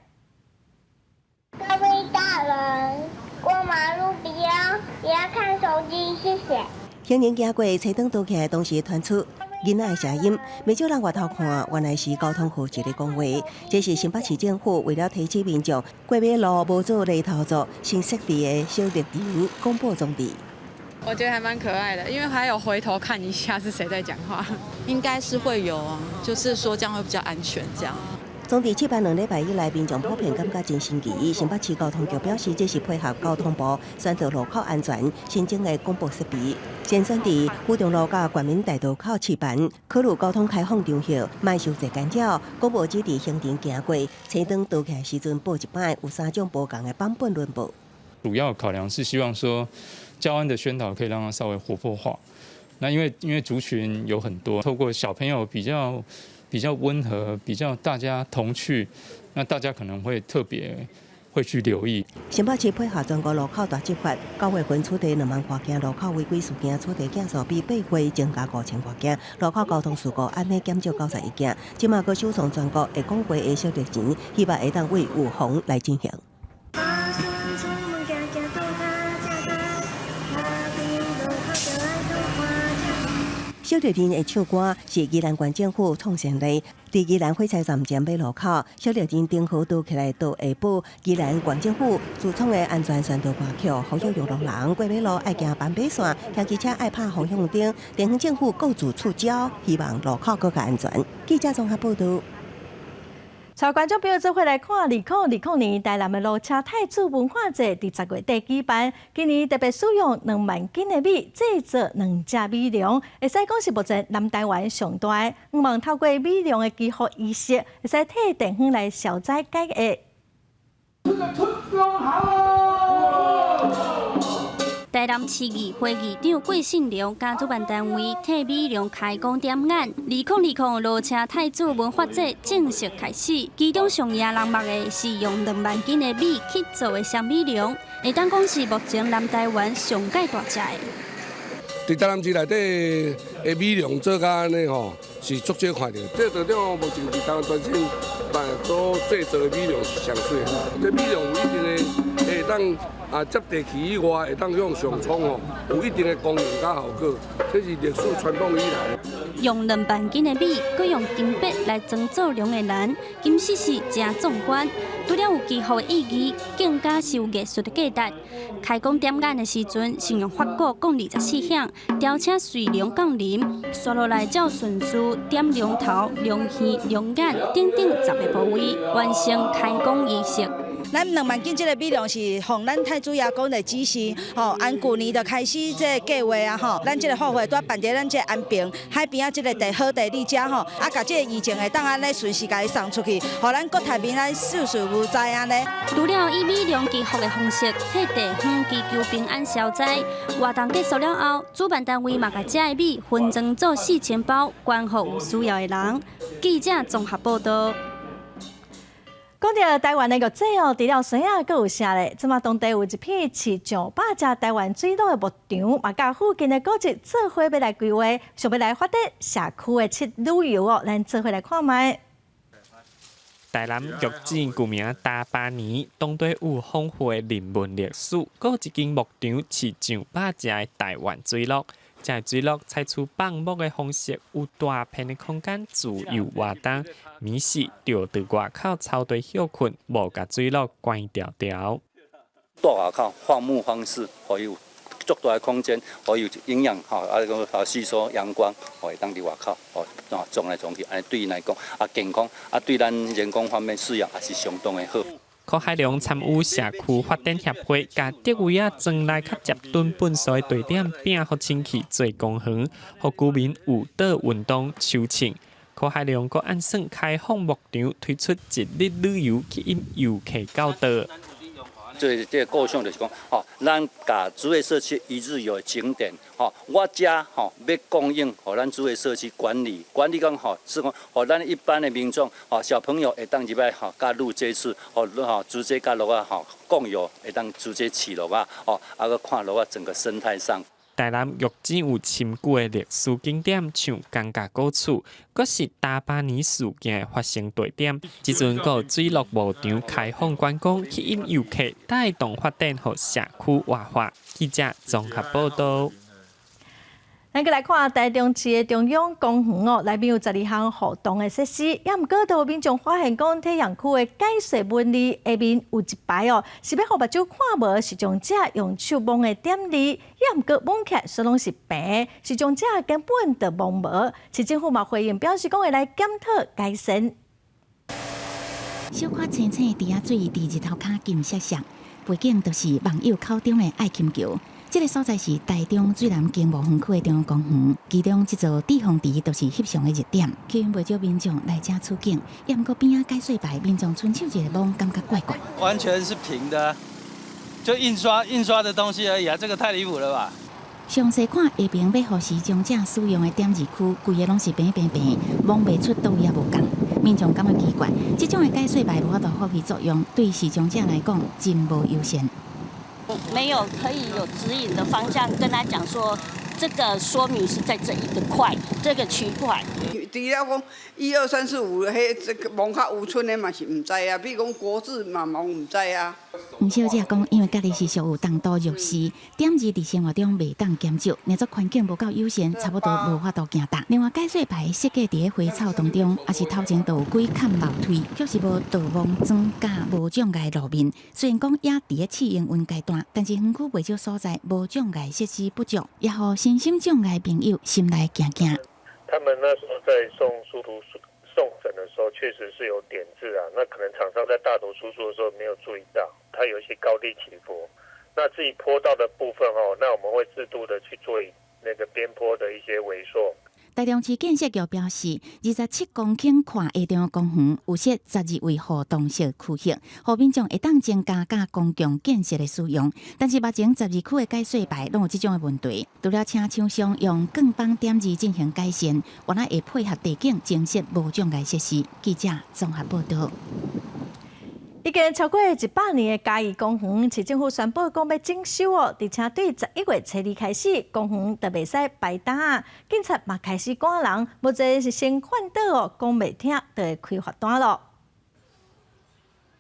各位大人，過馬路不要看手機，謝謝。行人行過青燈燈起來，同時傳出囡仔的聲音，袂少人回頭看，原來是交通號誌咧講話。這是新北市政府為了提醒民眾過馬路無做低頭族，新設置的小綠燈廣播裝置。我覺得還蠻可愛的，因為還有回頭看一下是誰在講話。應該是會有啊，就是說這樣會比較安全，這樣。裝置試辦2禮拜以來，民眾普遍感覺真新奇。新北市交通局表示，這是配合交通部宣導路口安全新增的廣播設備。先選佇府中路佮國民大道口試辦，考慮交通開放場合，莫受濟干擾。廣播只佇行人行過青燈燈起來時陣播一擺，有三種無仝的版本輪播。主要考量是希望說，交安的宣導可以讓它稍微活潑化。那因為族群有很多，透過小朋友比較比較溫和，比較大家同趣，那大家可能會特別會去留意。新北市配合全國路口大執法，9月份取締2萬外件路口違規事件，取締件數比8月增加5000外件，路口交通事故按呢減少91件。這馬閣首創全國會講話的小綠人，希望會當為預防來進行。小綠人的唱歌是宜蘭縣政府創新的，佇宜蘭火車站前尾路口，小綠人燈號倒起來倒下晡，宜蘭縣政府自創的安全宣導歌曲，呼籲用路人過馬路愛行斑馬線，騎機車愛拍方向燈。地方政府各自出招，希望路口閣較安全。記者綜合報導。帶觀眾朋友做伙來看，2020年台南的路車太子文化節佇10月底舉辦，今年特別使用2萬斤的米製作兩隻米龍，會使講是目前南台灣上大的。向望透過米龍的祈福儀式，會使替地方來消災解厄。台南市議會議長郭信良佮主辦單位替米龍開工點眼，2020路車太子文化節正式開始。其中上惹人目的是用2萬斤的米去做的雙米龍，會當講是目前南台灣上蓋大隻的。佇台南市內底的米龍做甲按呢吼，是足少看著。這個長目前佇台灣全省所製作的米龍是上媠的。這米龍有一定的會當接地氣以外，會當用上創吼，有一定的功能佮效果，這是歷史傳統以來。用2萬斤的米，閣用金箔來裝做龍的籃，其實是誠壯觀。除了有祈福的意義，更加是有藝術的價值。開工點眼的時陣，先用法鼓講24響，調請隨龍降臨，紲落來照順序點龍頭、龍耳、龍眼等等10个部位，完成開工儀式。咱2萬斤這个米龍是奉咱太子爺公的指示，吼，按舊年就開始這个計劃啊，吼，咱這个法會拄辦佇咱這个安平海邊仔這个地好地理遮吼，共這个義情會當按呢順勢共伊送出去，予咱國泰民安、四時無災按呢。除了以米龍祈福的方式替地方祈求平安消災，活動結束了後，主辦單位嘛共這个米分裝做4000包，捐予有需要的人。記者綜合報導。講著台灣的玉子哦，除了生仔，閣有啥咧？這馬當地有一片飼上百隻台灣水鹿的牧場，嘛佮附近的古蹟做伙欲來規劃，想欲來發展社區的七旅遊哦。咱做伙來看覓。台南玉子舊名大巴尼，當地有豐富的人文歷史，閣有一間牧場飼上百隻的台灣水鹿。這个水鹿採取放牧的方式，有大片的空間自由活動。暝時就佇外口草地歇睏，無共水鹿關牢牢。蹛外口放牧方式，予伊有足大的空間，予伊有營養，吼，閣吸收陽光，會當佇外口，吼，撞來撞去，按呢對𪜶來講，健康，對咱人工方面飼養也是相當的好。柯海龍參與社區發展協會，共竹圍仔裝來較接近糞埽的地點，摒予清氣做公園，予居民有倒運動秋千。柯海龍閣按算開放牧場，推出一日旅遊，吸引遊客到島。這這個構想就是講，吼，咱共竹圍社區一日遊景點，吼，我遮吼欲供應，予咱竹圍社區管理，管理講吼是講，予咱一般的民眾，吼小朋友會當入來吼加入這次，吼吼直接佮鹿仔吼共遊，會當直接飼鹿仔，吼閣看鹿仔整個生態上。台南玉子有深久的歷史景點，像江家古厝，閣是大巴尼事件的發生地點。這陣閣有水鹿牧場開放觀光，吸引遊客，帶動發展予社區活化。記者綜合報導。咱閣來看台中市的中央公園哦，內面有12項互動的設施，也毋過都有民眾發現講，體驗區的解說文字下面有一排哦，是欲予目睭看無，視障者用手摸的點字，也毋過摸起來煞攏是平，視障者根本就摸無。市政府嘛回應表示講會來檢討改善。小可清醒的池仔水，佇日頭跤金閃閃，背景就是網友口中的愛心橋。這个所在是台中水湳經貿園區的中央公園，其中這座置風池就是翕相的熱點，吸引袂少民眾來遮取景。也毋過邊仔解說牌，民眾伸手一个摸，感覺怪怪。完全是平的，就印刷印刷的東西而已啊！這個太離譜了吧？詳細看下爿欲予視障者使用的點字區，規个攏是平平平，摸袂出佗位也無仝。民眾感覺奇怪，這種的解說牌無法度發揮作用，對視障者來講真無友善。沒有可以有指引的方向，跟他講說，這個說明是在這一個塊，這個區塊。除了講一二三四五，彼這个摸較有村的嘛是毋知啊，比如講國字嘛嘛毋知啊。吳小姐講，因為家己是屬於重度弱視，點字佇生活中袂當減少，若做環境無夠友善，差不多無法度行達。另外，解說牌設計佇咧花草當中，也是頭前都有幾崁樓梯，卻是無導盲磚佮無障礙路面。雖然講猶佇咧試營運階段，但是園區袂少所在無障礙設施不足，也予身心障礙朋友心內驚驚。他們那時候在送書圖送診的時候，確實是有點字啊。那可能廠商在大圖輸出的時候沒有注意到，它有一些高低起伏。那至於坡道的部分哦，那我們會適度的去做那個邊坡的一些圍縮。台中市建設局表示，27公頃闊下中公園有設12位互動式區域，予民眾會當增加佮公共建設的使用。但是目前12區的解說牌攏有這種的問題，除了請廠商用鋼板點字進行改善，原來會配合地景增設無障礙設施。記者綜合報道。已經超過100年的嘉義公園，市政府宣布講欲整修哦，而且對11月初二開始，公園就袂使擺擔，警察嘛開始趕人，無濟是先勸導哦，講袂聽就會開罰單囉。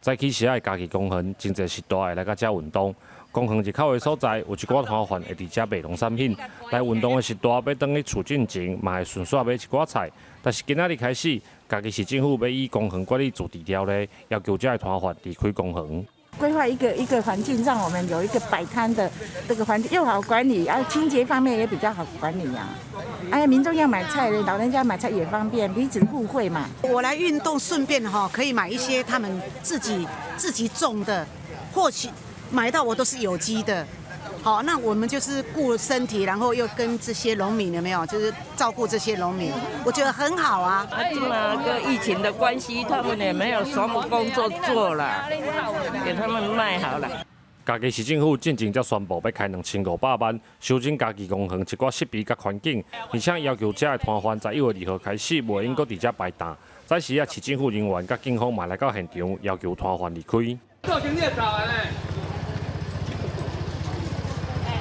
早起時仔的嘉義公園，真濟序大會來到遮運動。公園入口的所在，有一寡攤販會佇遮賣農產品。來運動的序大欲轉去厝進前，嘛會順紲買一寡菜。但是今仔日開始，嘉義市政府欲以公園管理自治條例，要求遮的攤販離開公園。規劃一個一個環境，讓我們有一個擺攤的這個環境，又好管理，啊，清潔方面也比較好管理啊。哎，民眾要買菜，老人家買菜也方便，彼此互惠嘛。我來運動，順便哈可以買一些他們自己種的，或許買到我都是有機的。好，那我們就是顧身體，然後又跟這些農民有沒有，就是照顧這些農民，我覺得很好啊。這嘛個疫情的關係，他們也沒有什麼工作做了，給他們賣好了。嘉義市政府進前才宣布欲開2500萬修整嘉義公園一寡設備佮環境，而且要求遮的攤販11月2號開始袂用閣佇遮擺檔。早時啊，市政府人員佮警方嘛來到現場，要求攤販離開。造成你會吵的呢？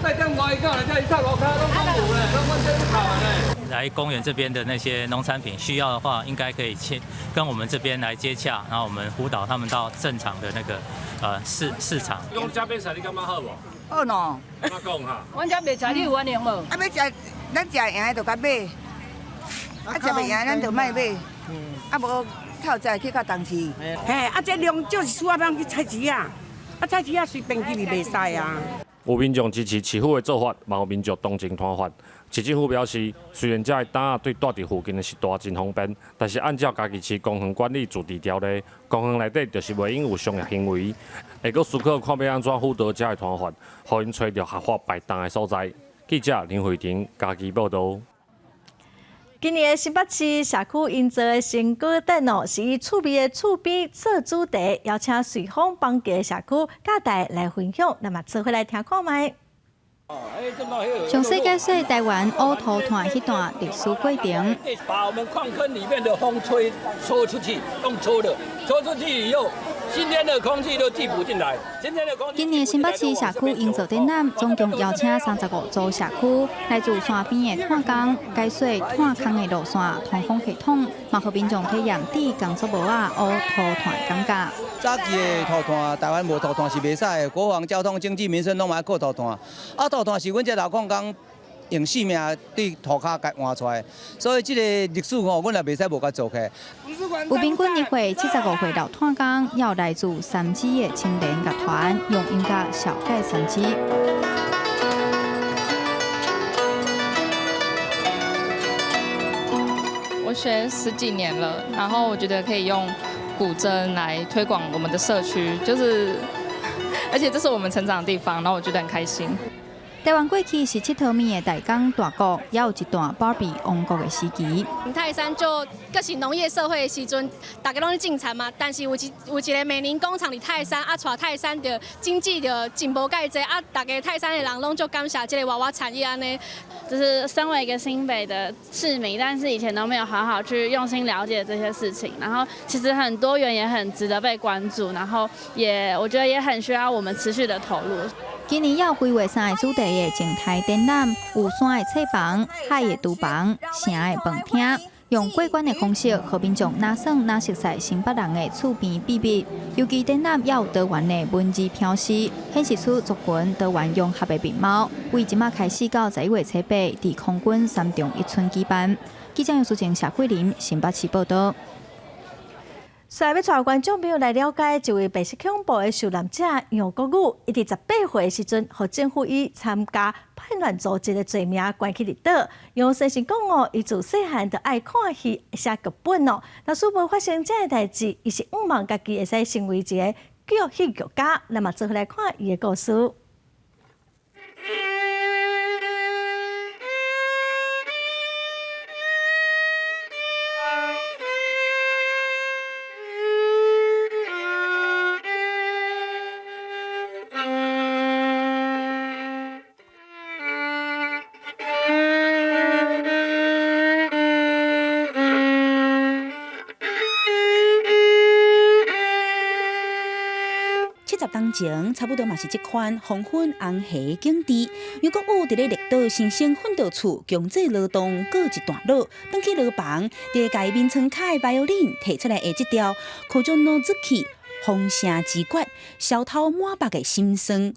再這樣外口來，這一套樓跤攏講有咧，攏阮這吵的呢。來公園這邊的那些農產品需要的話，應該可以簽跟我們這邊來接洽，然後我們輔導他們到正常的那個市場。講遮買菜你感覺好無？好喏。怎講哈？阮遮賣菜你有歡迎無？啊，欲食，咱食會閒的就共買，啊，食袂閒咱就莫買。啊，無透早去到東市。嘿，啊，這量就是需要咱去菜市仔，啊，菜市仔隨便去袂使啊。有民眾支持市府的做法，嘛有民眾同情攤販。市政府表示，雖然遮的擔仔對蹛佇附近的序大真方便，但是按照嘉義市公園管理自治條例，公園內底就是袂用有商業行為。會閣思考看欲按怎輔導遮的攤販，予𪜶揣著合法擺檔的所在。記者林慧婷嘉義報導。今年的新北市社區營造的成果展哦，是以趣味的厝邊做主題，邀請瑞豐邦傑社區佮大家來分享。那麼做伙來聽看覓。詳細解說台灣挖塗炭彼段歷史過程。把我們礦坑裡面的風吹抽出去，用抽的，抽出去以後，新鮮的空氣都進不進來。新鮮的空氣。今年新北市社區營造展覽，總共邀請35組社區來自山邊的炭工，解說炭坑的路線、通風系統，嘛予民眾體驗佇工作帽仔挖塗炭的感覺。早期的塗炭，台灣無塗炭是袂使的。國防、交通、經濟、民生攏嘛愛靠塗炭。啊，塗炭是阮這老礦工用性命佇塗跤共換出來，所以這個歷史吼，阮也袂使無共做起。有平均年歲75歲老炭工，也有來自三芝的青年樂團，用音樂紹介三芝。我學十幾年了，然後我覺得可以用古箏來推廣我們的社區，就是，而且這是我們成長的地方，然後我覺得很開心。台灣過去是𨑨迌物的代工大國，也有一段芭比王國的時期。泰山就閣是農業社會的時陣，大家攏咧種田嘛。但是有一个美林工廠佇泰山，啊，帶泰山著經濟就進步蓋濟，啊，大家泰山的人攏足感謝這个娃娃產業按呢。就是身為一個新北的市民，但是以前都沒有好好去用心了解這些事情。然後其實很多元，也很值得被關注。然後也我覺得也很需要我們持續的投入。今年有規劃三个主題的靜態展覽，有山的冊房、海的廚房、城的飯廳，用過關的方式，予民眾若耍若熟似新北人的厝邊秘密。尤其展覽也有多元的文字標示，顯示出族群多元融合的面貌。為這擺開始到11月初8，佇空軍三重一村舉辦。記者楊淑靜、謝桂林新北市報道。所以欲帶觀眾朋友來了解一位白色恐怖的受難者楊國宇，伊佇18歲的時陣，予政府以參加叛亂組織的罪名關去離島。楊先生講哦，伊自細漢就愛看戲、寫劇本哦。若是無發生這个代誌，伊是向望家己會使成為一个戲劇家。咱嘛做伙來看伊的故事。 70冬前，差不多嘛是這款黃昏紅霞景致。楊國宇佇咧綠島新生奮鬥厝強制勞動過一段落，轉去牢房，佇共伊眠床跤的 violin 提出來的這調，可將腦子去風聲之決，小偷滿腹的心酸。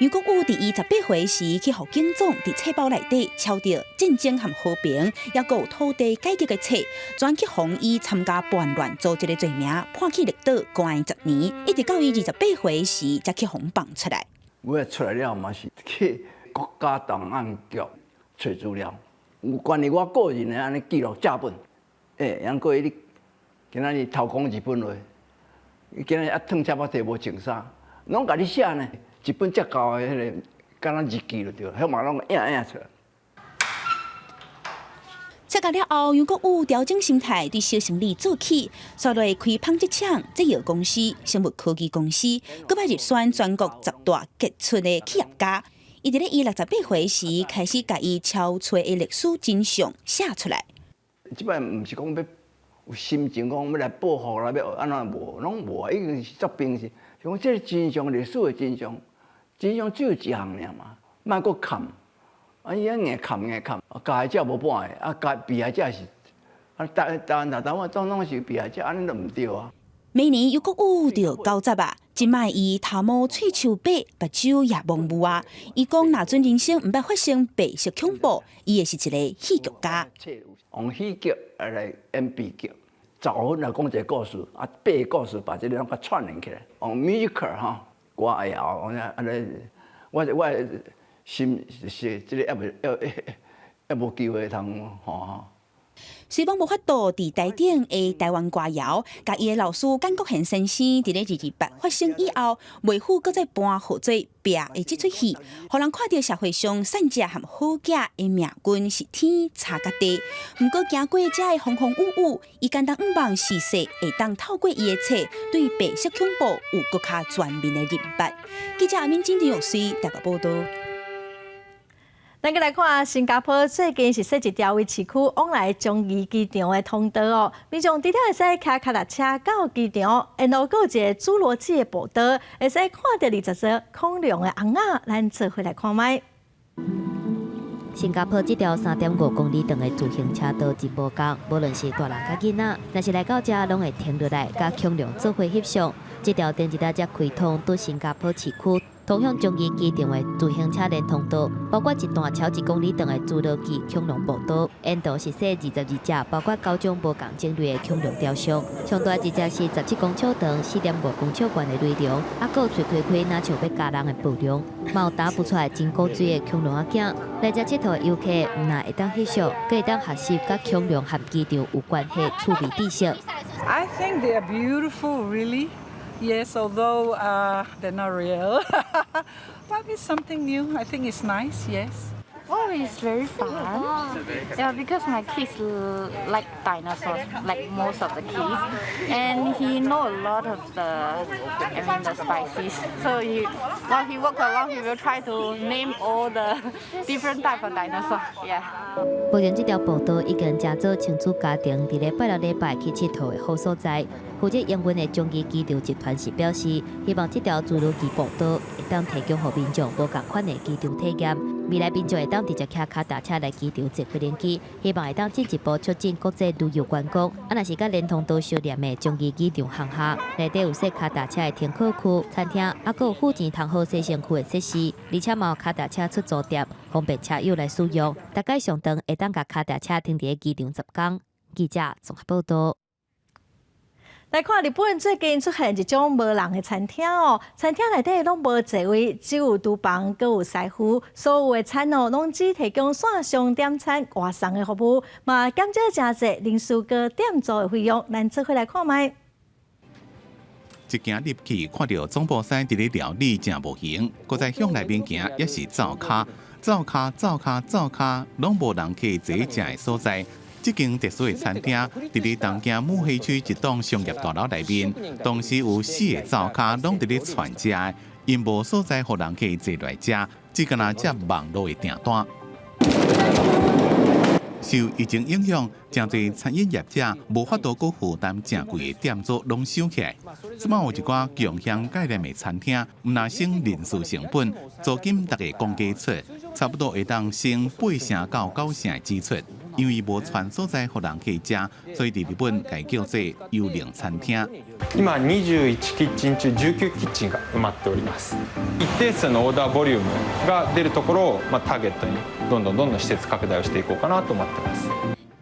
楊國宇佇伊18歲時去予警總佇冊包內底抄著戰爭和和平，抑閣有土地改革的冊，轉去予伊參加叛亂組織的罪名，判去綠島關10年，一直到伊28歲時才去予放出來。我出來了嘛是去國家檔案局揣資料，有關於我個人的按呢記錄正本。欸，毋過你今仔日偷講日本話，今仔日啊褪車仔摕無穿衫，攏共你寫呢。一本遮厚的彼个，敢若日記就對，彼嘛攏影影出來。出獄了後，楊國宇調整心態，對小生理做起，紲落開紡織廠、製藥公司、生物科技公司，閣擺入選全國10大傑出的企業家。伊佇咧伊68歲時，開始共伊抄揣的歷史真相寫出來。這擺毋是講欲有心情講欲來報復啦，欲按怎無，攏無啊，已經是足平時。是講這个真相，歷史的真相。真相只有一項爾嘛，莫閣崁，啊伊按硬崁硬崁，加害者無半个，啊加被害者是，啊台台灣台灣總攏是被害者，按呢就毋對啊。明年又閣有著90啊，這擺伊頭毛喙鬚白，目睭也蒙霧啊。伊講若準人生毋捌發生白色恐怖，伊會是一个戲劇家。用戲劇來演悲劇，10分來講一个故事，啊八个故事把這个攏共串聯起來，用 musical 吼。歌會曉，按呢，我心是這个猶未猶猶無機會通吼。雖罔無法度佇台頂的台灣歌謠，共伊的老師簡國賢先生佇咧228發生以後，袂赴閣再搬號做壁的這齣戲，予人看著社會上善者和好囝的命運是天差佮地。毋過經過這个風風雨雨，伊敢若向望時勢會當透過伊的冊，對白色恐怖有閣較全面的認識。記者阿敏、金玉穗台北報道。咱閣來看新加坡最近是設一條佇市區往來樟宜機場的通道哦，民眾除了會使騎跤踏車到機場，沿路閣有一個侏羅紀的步道，會使看著20隻恐龍的尪仔，咱做伙來看覓。新加坡這條3.5公里長的自行車道真無仝，無論是大人佮囡仔，若是來到遮，攏會停落來，佮恐龍做伙翕相。這條頂一日才開通，對新加坡市區通向樟宜機場的自行車連通道，包括一段超1公里長的侏羅紀恐龍步道，沿途是設22隻，包括九種無仝種類的恐龍雕像。上大一隻是17公尺長、4.5公尺懸的雷龍，啊，閣有喙開開，若像欲咬人的暴龍，嘛有打不出來真古錐的恐龍仔囝。來遮𨑨迌的遊客，毋但會當翕相，閣會當學習佮恐龍和機場有關係趣味知識。 I think they are beautiful, really. Yes, although they're not real. But it's something new. I think it's nice, yes. Oh, it's very fun. Yeah, because my kids like dinosaurs, like most of the kids, and he know a lot of the, I mean, the species. So he, while he walk along, he will try to name all the different type of dinosaur. Yeah. 目前這條步道已經成做親子家庭佇咧拜六禮拜去𨑨迌的好所在。負責營運的樟宜機場集團是表示，希望這條侏羅紀步道會當提供予民眾無仝款的機場體驗。未來民眾會當直接騎跤踏車來機場坐飛行機，希望會當進一步促進國際旅遊觀光。啊，若是佮連通道相連的樟宜機場航廈，內底有設跤踏車的停靠區、餐廳，啊，閣有付錢通好洗身軀的設施，而且嘛有跤踏車出租店，方便車友來使用。大概上長會當共跤踏車停佇咧機場10工。記者綜合報道。來看日本最近出現一種無人的餐廳哦，餐廳內底攏無座位，只有廚房，閣有師傅，所有的餐哦，攏只提供線上點餐外送的服務，嘛減少誠濟人事佮店租的費用。咱做伙來看覓。一行入去，看著總鋪師佇咧料理誠無閒，閣再向內面行，也是灶跤、灶跤、灶跤、灶跤，攏無人客坐食的所在。這間特殊的餐廳，佇咧東京目黑區一棟商業大樓內面，同時有四个灶跤攏佇咧傳食，因無所在予人客坐來食，只敢若接網路的訂單。受疫情影響，誠濟餐飲業者無法度閣負擔誠貴的店租，攏收起來。這擺有一寡共享概念的餐廳，毋但省人事成本，租金逐个講價出，差不多會當省8成到9成的支出。因為無傳所在予人客食，所以佇日本改叫做幽靈餐廳。今21キッチン中19キッチンが埋まっております。一定数のオーダーボリュームが出るところをまあターゲットにどんどんどんどん施設拡大をしていこうかなと思ってます。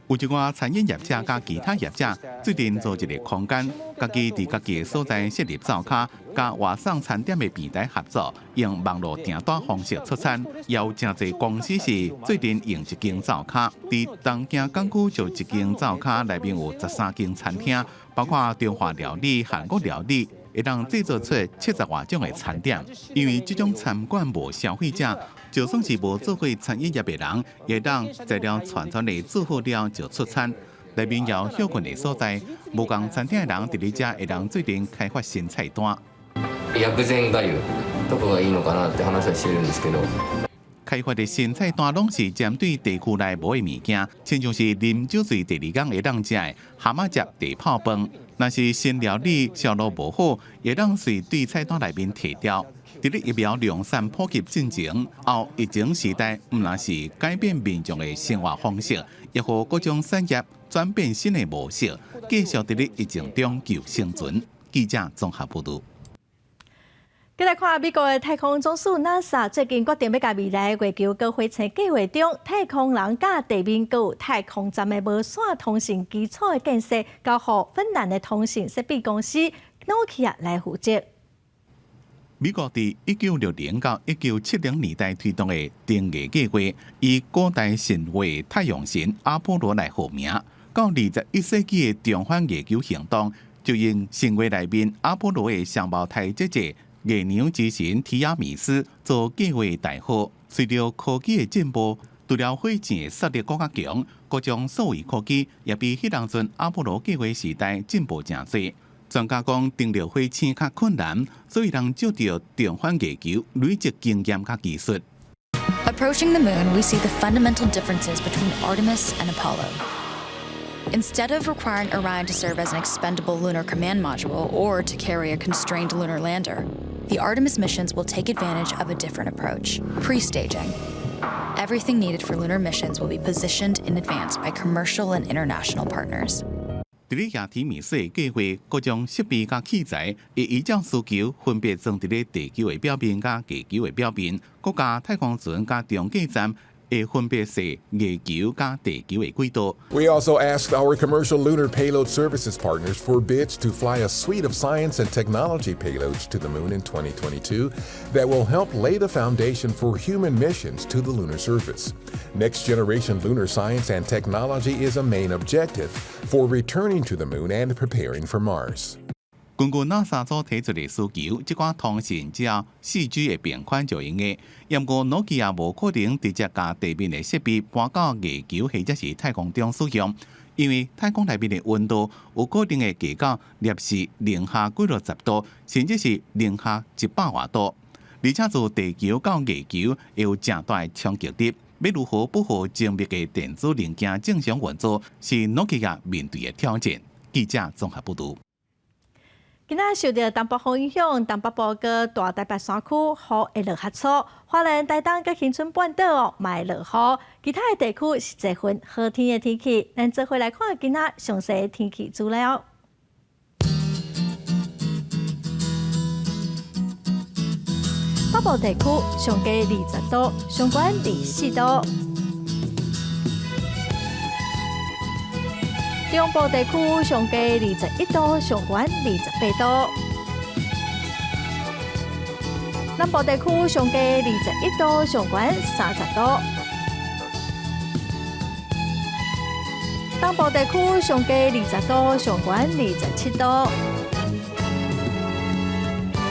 有一寡餐飲業者佮其他業者做陣租一个空間，家己佇家己的所在設立灶跤，佮外送餐點的平台合作，用網路訂單方式出餐。也有誠濟公司是做陣用一間灶跤，佇東京港區就一間灶跤內面有13間餐廳，包括中華料理、韓國料理，會當製作出70外種的餐點。因為這種餐館無消費者，就算是無做過餐飲業的人，也當材料傳傳的做好了就出餐。內面有歇睏的所在，無仝餐廳的人佇咧遮會當做陣開發新菜單。薬膳粥とかがいいのかなって話はしてるんですけど。開發的新菜單攏是針對地區內無的物件，親像是啉酒醉第二工會當食的蛤仔汁地泡飯。若是新料理銷路無好，會當隨對菜單內面提掉。佇咧疫苗量產普及進前，後疫情時代，毋但是改變民眾的生活方式，也予各種產業轉變新的模式，繼續佇咧疫情中求生存。記者綜合報導。繼來看美國的太空總署 NASA 最近決定欲共未來月球佮火星計畫中太空人佮地面閣有太空站的無線通訊基礎的建設，交予芬蘭的通訊設備公司 Nokia 來負責。美國佇1960到1970年代推動的登月計畫，以古代神話太陽神阿波羅來號名。到21世紀的重返月球行動，就用神話內面阿波羅的雙胞胎姐姐月娘之神提亞米斯做計畫代號。隨著科技的進步，除了火箭的實力閣較強，各種數位科技也比彼當陣阿波羅計畫時代進步誠濟。專家講，登陸火星較困難，所以人藉著重返月球累積經驗佮技術。 Approaching the moon, we see the fundamental differences between Artemis and Apollo. Instead of requiring Orion to serve as an expendable lunar command module or to carry a constrained lunar lander, the Artemis missions will take advantage of a different approach pre-staging. Everything needed for lunar missions will be positioned in advance by commercial and international partners. 佇咧亞提米斯的計劃，各種設備佮器材會依照需求分別裝佇咧地球的表面佮月球的表面，閣共太空船佮中繼站會分別踅月球佮地球的軌道。 We also asked our commercial lunar payload services partners for bids to fly a suite of science and technology payloads to the moon in 2022 that will help lay the foundation for human missions to the lunar surface. Next generation lunar science and technology is a main objective for returning to the moon and preparing for Mars. 根據 NASA 所提出的需求，這款通訊只要4G 的頻寬就會用的。毋過諾基亞無可能直接共地面的設備搬到月球或者是太空中使用，因為太空內面的溫度有可能會低到攝氏零下幾落十度，甚至是零下一百外度。而且自地球到月球會有誠大的衝擊力，欲如何保護精密的電子零件正常運作，是諾基亞面對的挑戰。記者綜合報導。今仔受著東北風影響，東北部佮大台北山區雨會落較粗，花蓮、台東佮恆春半島哦，嘛會落雨。其他的地區是濟份好天的天氣。咱做伙來看今仔詳細天氣資料。北部地區上低20度，上懸24度。中部地區上低21度，上懸28度。南部地區上低21度，上懸30度。東部地區上低20度，上懸27度。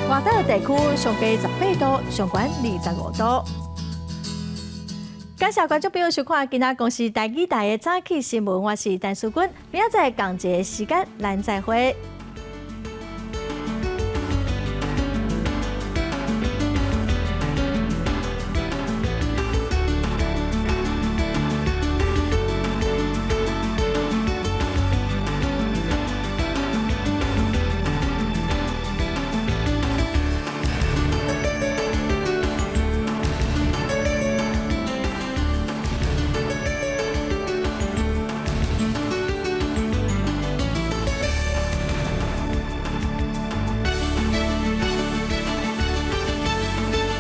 外島地區上低18度，上懸25度。感謝觀眾朋友收看今仔公視台語台的早起新聞，我是陳淑君，明仔載仝一个時間，咱再會。